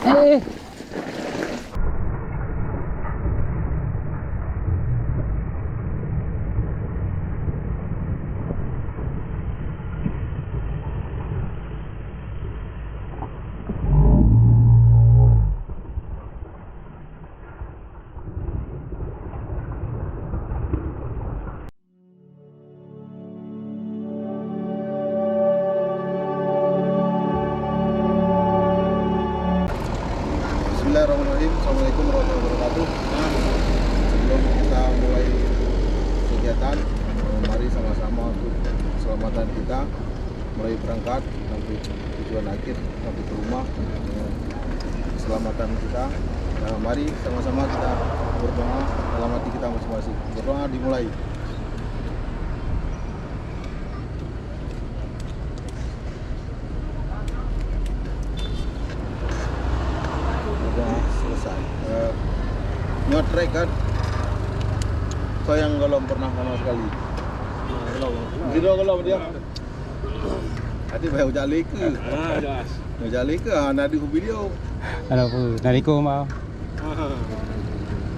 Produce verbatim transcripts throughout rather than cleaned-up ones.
Eh. Bismillahirrahmanirrahim. Assalamualaikum warahmatullahi wabarakatuh. Sebelum kita mulai kegiatan, mari sama-sama untuk keselamatan kita mulai berangkat sampai tujuan akhir, sampai ke rumah, dengan keselamatan kita. Nah, mari sama-sama kita berdoa dalam hati kita masing-masing. Berdoa dimulai. Udah selesai. Eh, nyoe trek kan? Kau yang belum pernah sama sekali. Zero belum dia? Tadi bayar ujak leka. Ah, jelas. Ujak leka, ah, nak ada video. Ada apa? Dari kau, Bang.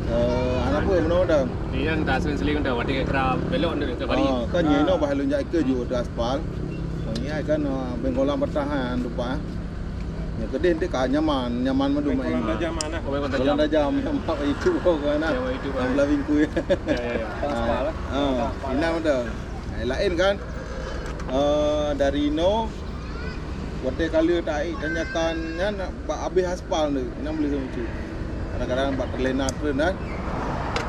Eh, anak pun menurut dah. Ni kan tak sering-sering dah, waktu kira belok tu ke Bali. Ah, kan ni no bah lun jak ke ju tu aspal. Oh, ni kan, ah, bengkolang bertahan lupa. Yang kedai nanti ka nyaman, nyaman madu main. Bengkolang tajam mana? Oh, bengkolang tajam. Bengkolang tajam, yang mak itu kau kan. Yang mak itu, yang belah bingkui. Ya, ya, ya. Aspal, eh? Ah, inang dah. Lain kan? Eh, dari no, watèe kali taék tanjakan nyan bak abéh aspal tu, inong boleh seumicu. Kadang-kadang bak terlena treun kan.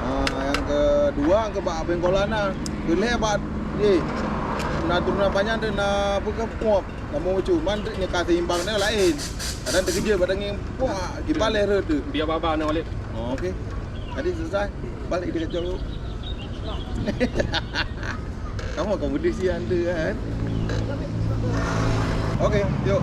Ah, yang kedua ke bak bengkolang na. Keulhèe bak, eh, na turunan panjang tu na apa ke, puap. Kamu lucu, man tu nyeka seimbang dia lain. Kadang terkejut bak tangieng, puap, kiban leh rot tu. Biar baba na balik. Oh, okey. Tadi selesai. Balik dia kacau. Kamu akan berdiri siang tu kan? Okey, yuk.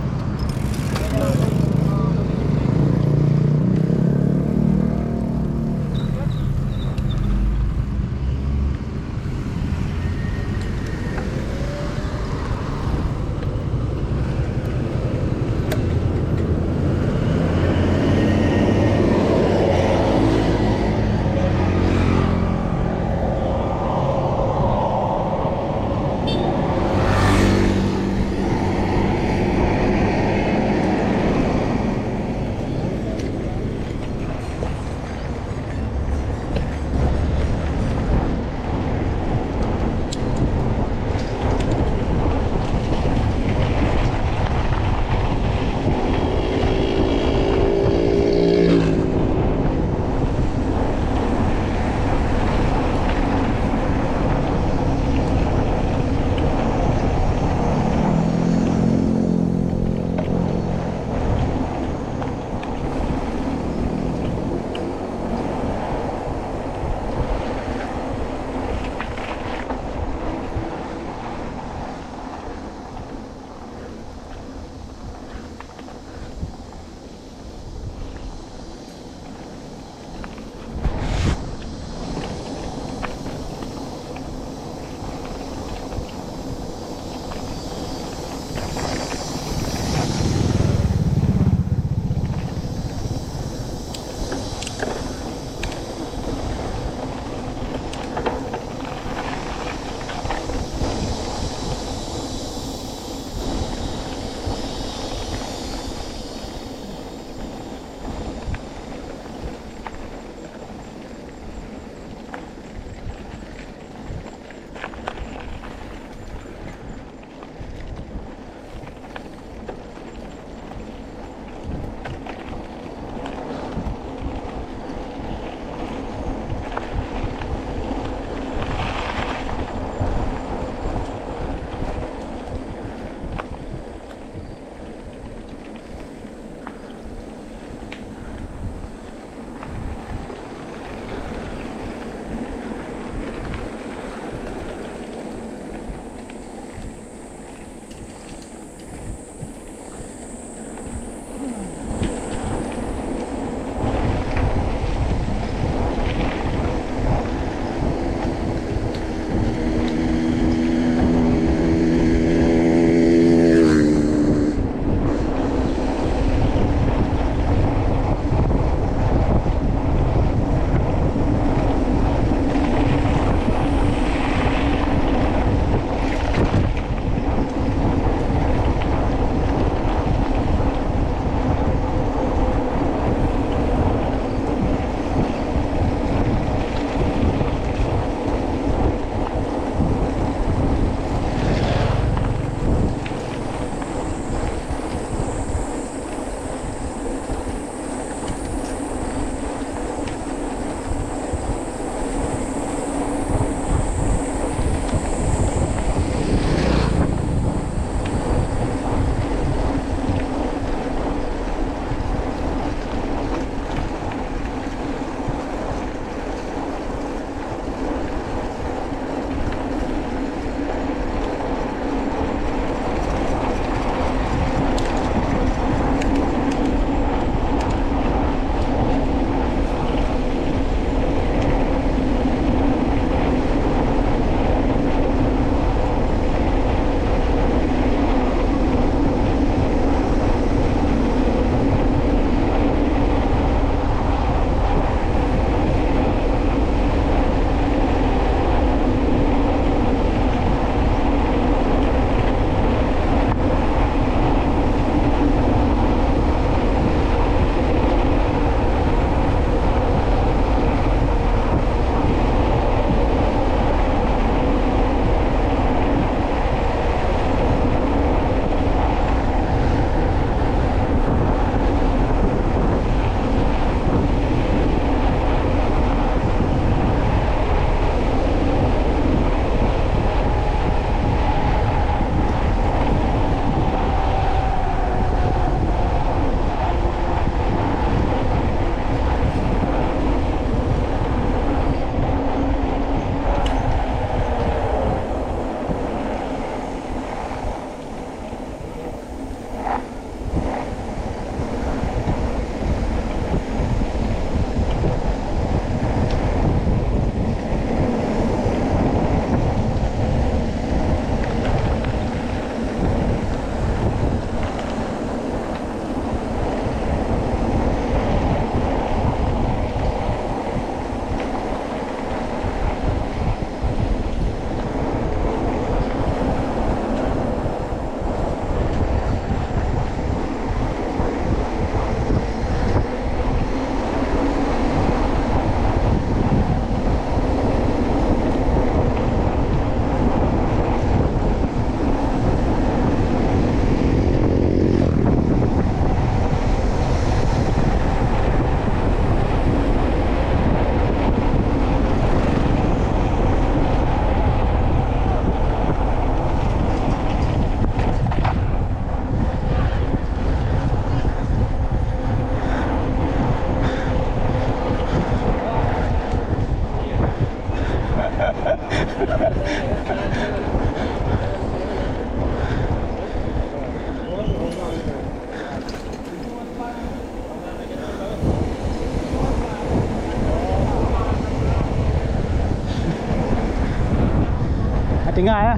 Tengah ya.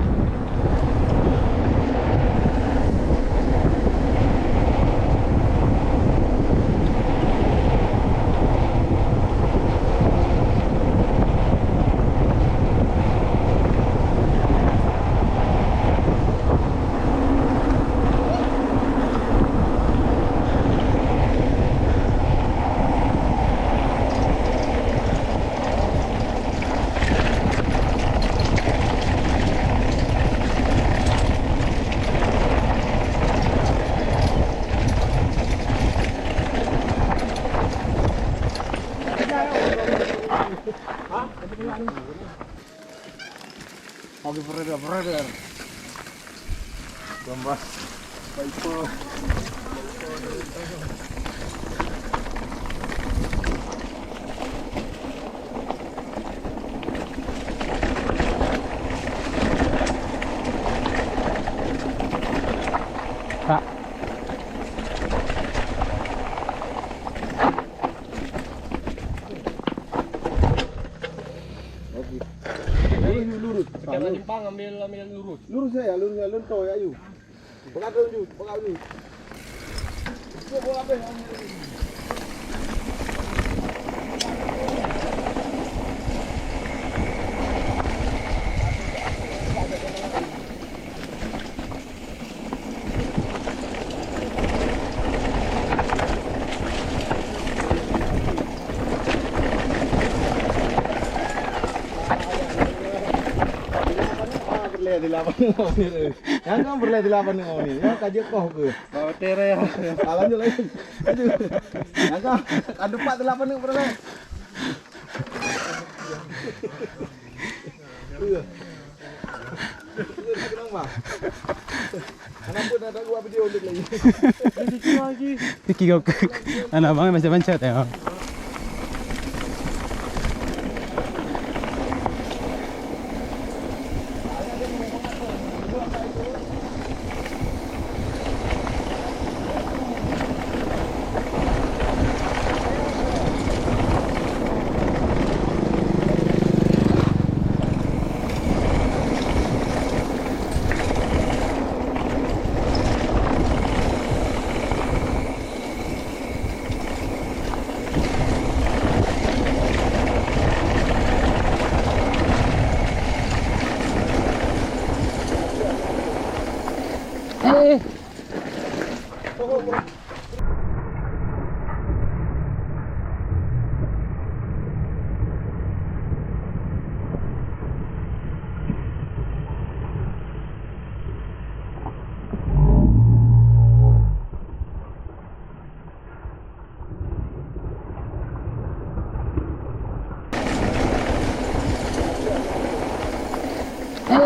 Oke, brother, brother. Gambas. Baik, Pak. Oke. Lurus, lurus. Dekat simpang, ambil, ambil lurus. Lurus ya, lurus ya, lurus ya, ayo. Pegang tu, Ju, pegang tu. Cuba bola habis. Peureulèe dilawan ngon ni. Nyang kan peureulèe dilawan ngon ni. Nyang ka jeuet koh keuh. Bawa tere ya. Ah, lanjut, lanjut. Lanjut. Nyang kan, aduh, pat dilawan ngon peureulèe. Iya. Kenapa? Kenapa nak tak buat video untuk lagi? Tiki kau ke anak abang macam-macam tengok. Eh, eh.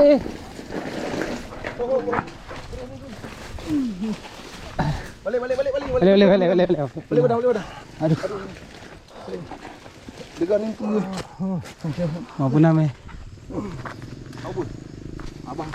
Eh. Balik, balik, balik, balik, balik. Balik, balik, balik, balik, balik. Balik, balik, balik. Aduh. Dekat ni tu. Apa nama? Apa? Abang.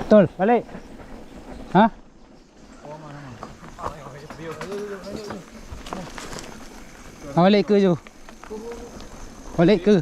Betul, balik. Hah? Ah, balik ke tu? Balik ke?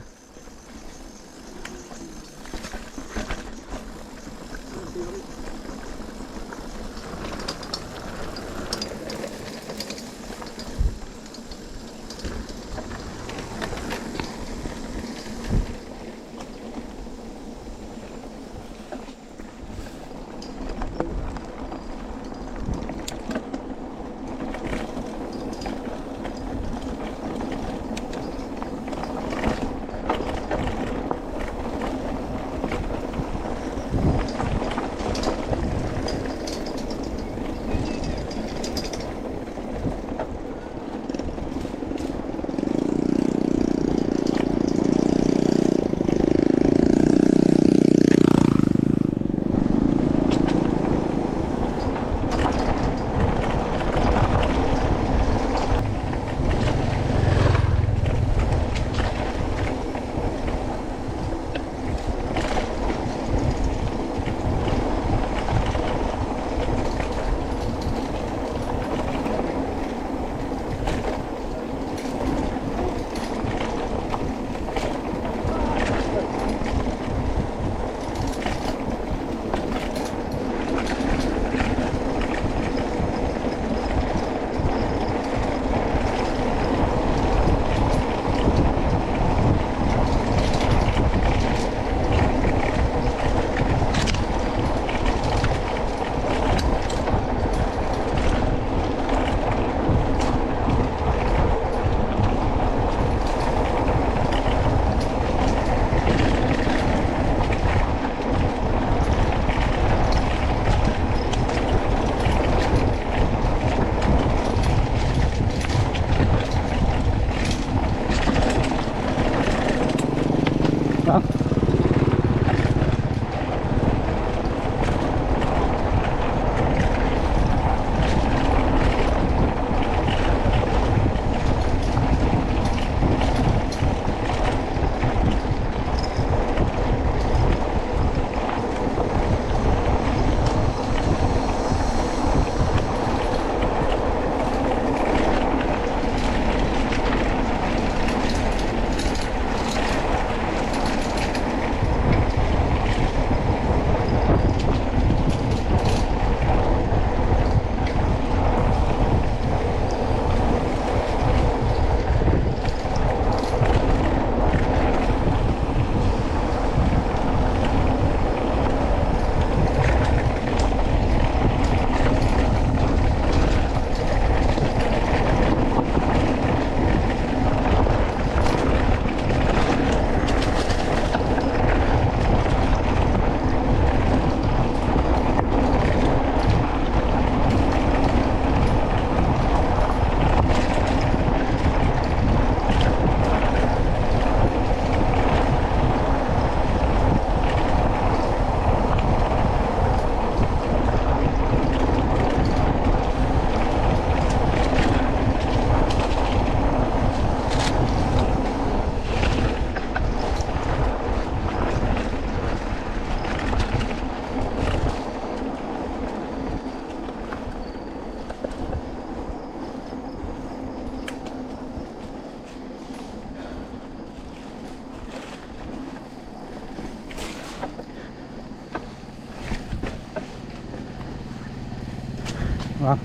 Wah.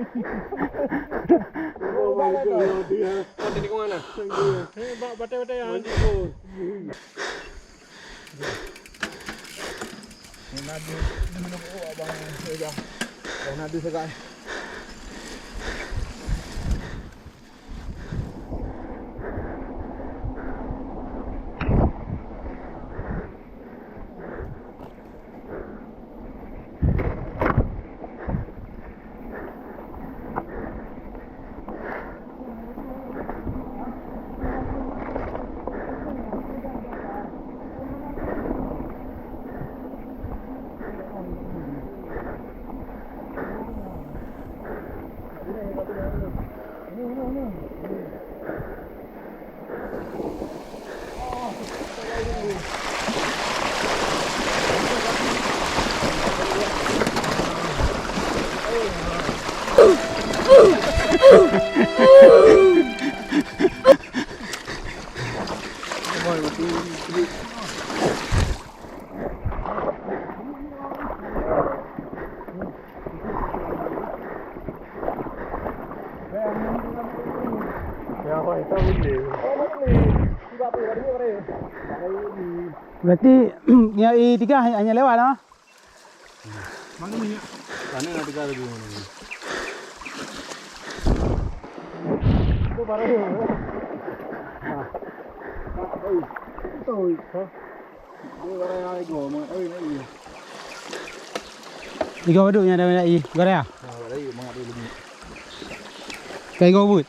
Oh, my God. Tadi ke mana? Eh, bak batai-batai ya. Berarti ya, i tiga hanya, hanya lewat lah. Mana minyak? Sana ada tiga lagi. Itu baru. Ah. Oi. Oi. Hah? Igoe padum nyang ada minyak i, goreng ah? Ha, goreng, mangat dulu. Ka igoe buet.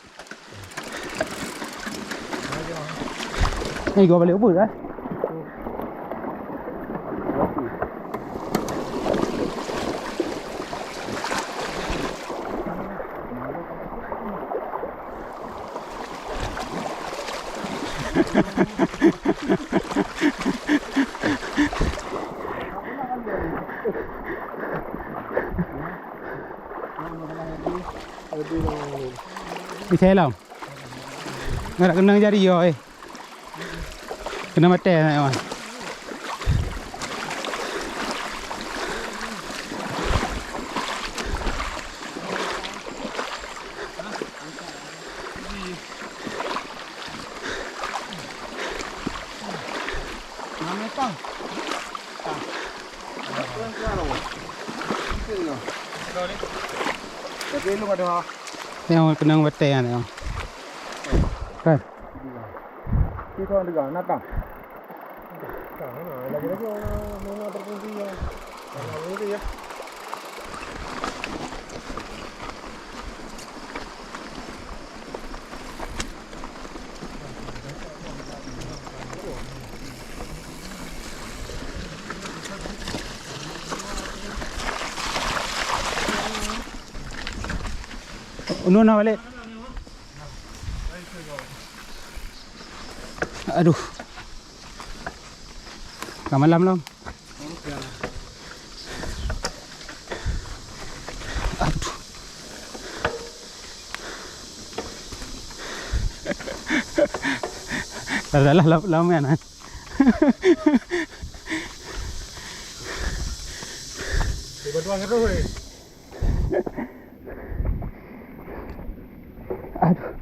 Igoe balik buet ah. Bisa helom. Nggak keunong jari yo eh. Kena mata nak wan. Tapi lu ada. Yang kenang betai kan. Kan. Kita orang dengar, nak tak? Lagi-lagi orang mendengar berfungsi yang, yang berfungsi ya. Unu na balik. Aduh. Ka malam lom. Aduh. Dah, dah lah, lam, lam kan. Di bantuan terus, eh. Aduh.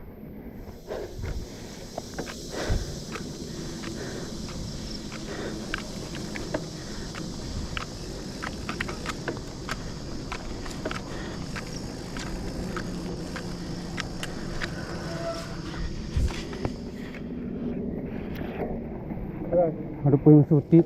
Ada puyueng sutit.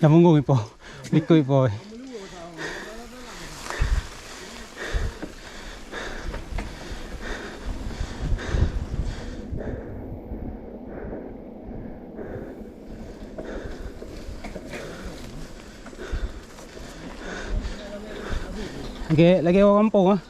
Lam punggong ipo. Likot ipo. Lagèe, lagèe ureueng gampông ah.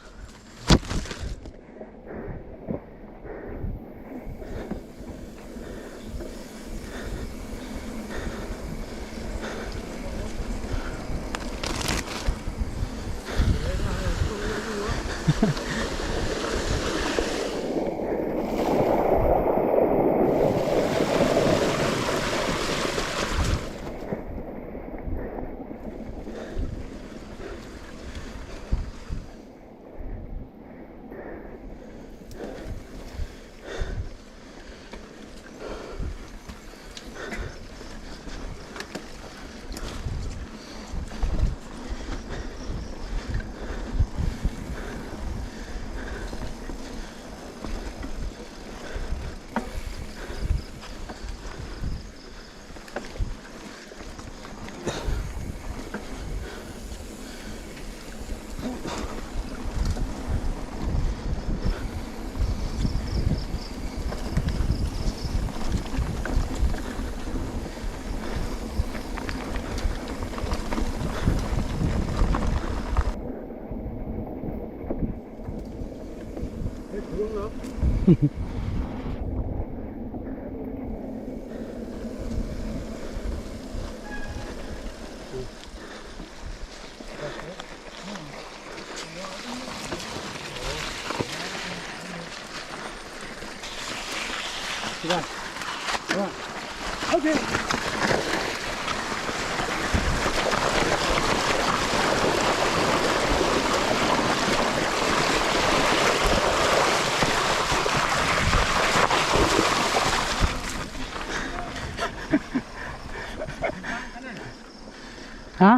Ha?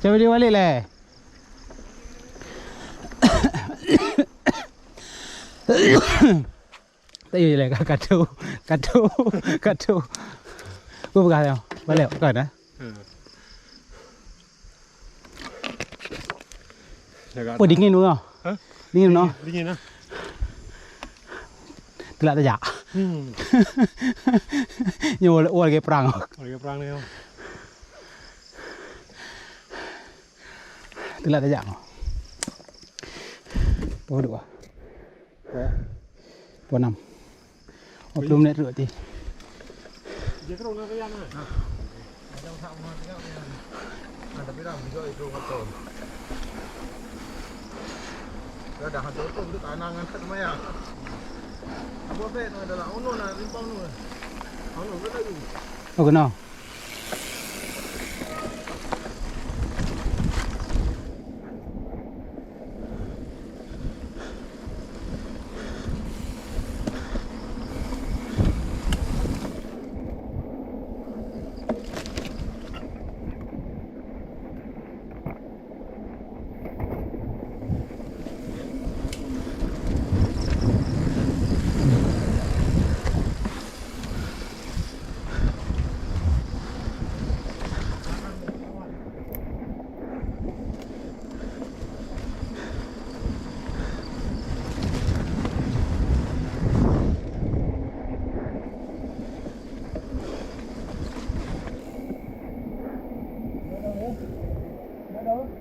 Cuba dia balik leh. Tak payah leh, kacau, kacau, kacau. Aku pegang tengok. Balik, kan, eh? Oh, dingin tu. Ha? Dingin tu. Dingin lah. Telat tajak. Hmm. Nyoe wal-, wal lagèe perang. Wal lagèe perang ni. Telat tajak. Pukul dua. Pukul enam. Dua puluh minit rot ti. Oh, keunoe.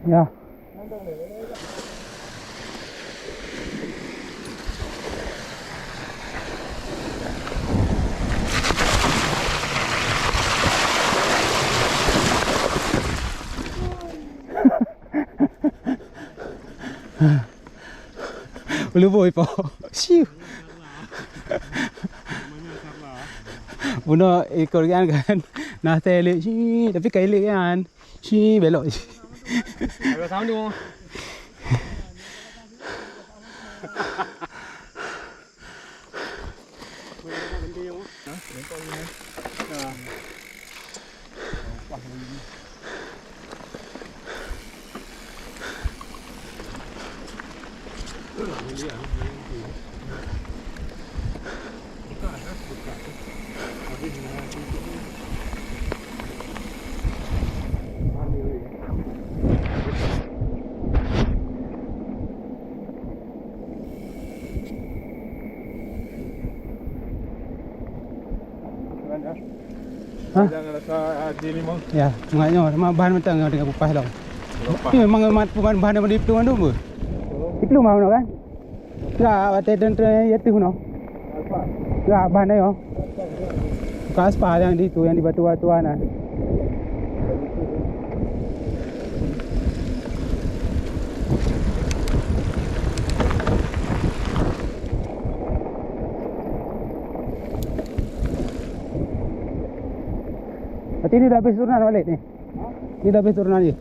Ya. Ulubui po. Siu. Bunoe ikot kan, kan. Nah, saya lek. Siu, tapi kai lek kan. Siu, belok. Ayo, sama tu. Hah? Jangan rasa hati ni, Mang. Ya, semangat nyoe. Sama bahan mentang yang dengan kupas lom. Lepas. Ni memang mat bukan bahan yang dipelum tu, Bu. Dipelum mah, kan? Enggak, watèe tren-tren yang jatuh, no. Enggak, bahan ayo. Bukan aspal yang di itu, yang di batu-batuan, nah. Berarti ni dah habis turunan balik ni? Ni dah habis turunan je?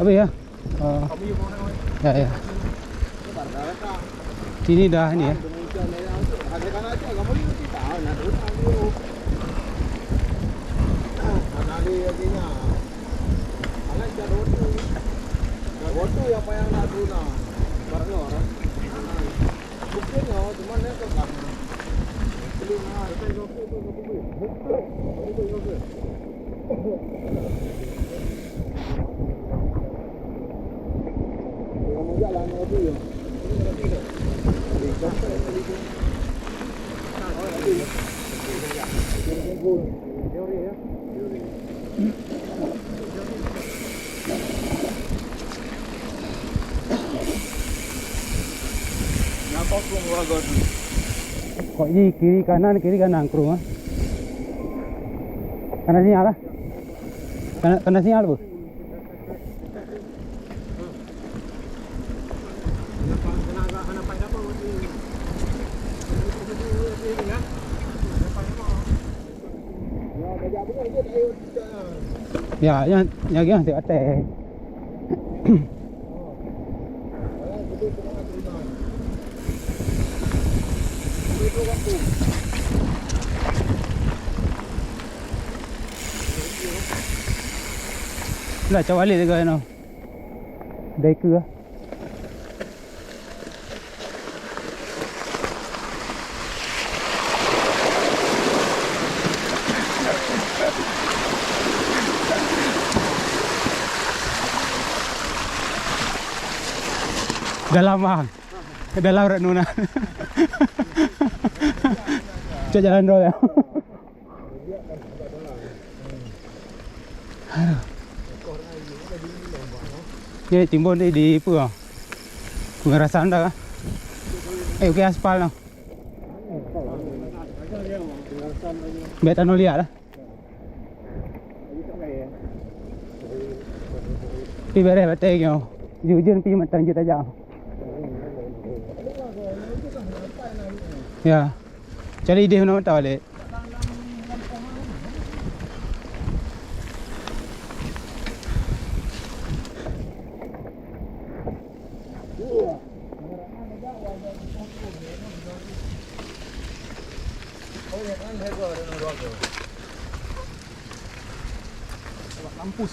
Habis ya? Oh. Ya, ya. Sini dah ni ya. Kok ji kiri kanan, kiri kanan kru, ah. Kana sinyal lah. Kana, kana sinyal, Bu. Ya, yang, yang, yang di atas. Lah, cak balik juga, no. Dai ke ah. Dalam, Bang. Dalam rat nuna. Cok jalan dulu ya. Aduh. Jadi timbun tadi di apa? Pengerasan dah. Eh, okey, aspal dah. Biar tanah liat lah. Tapi beres batai kau. Jujur pi matang juta jam. Ya. Cari idéh mana mata balik. Kampus.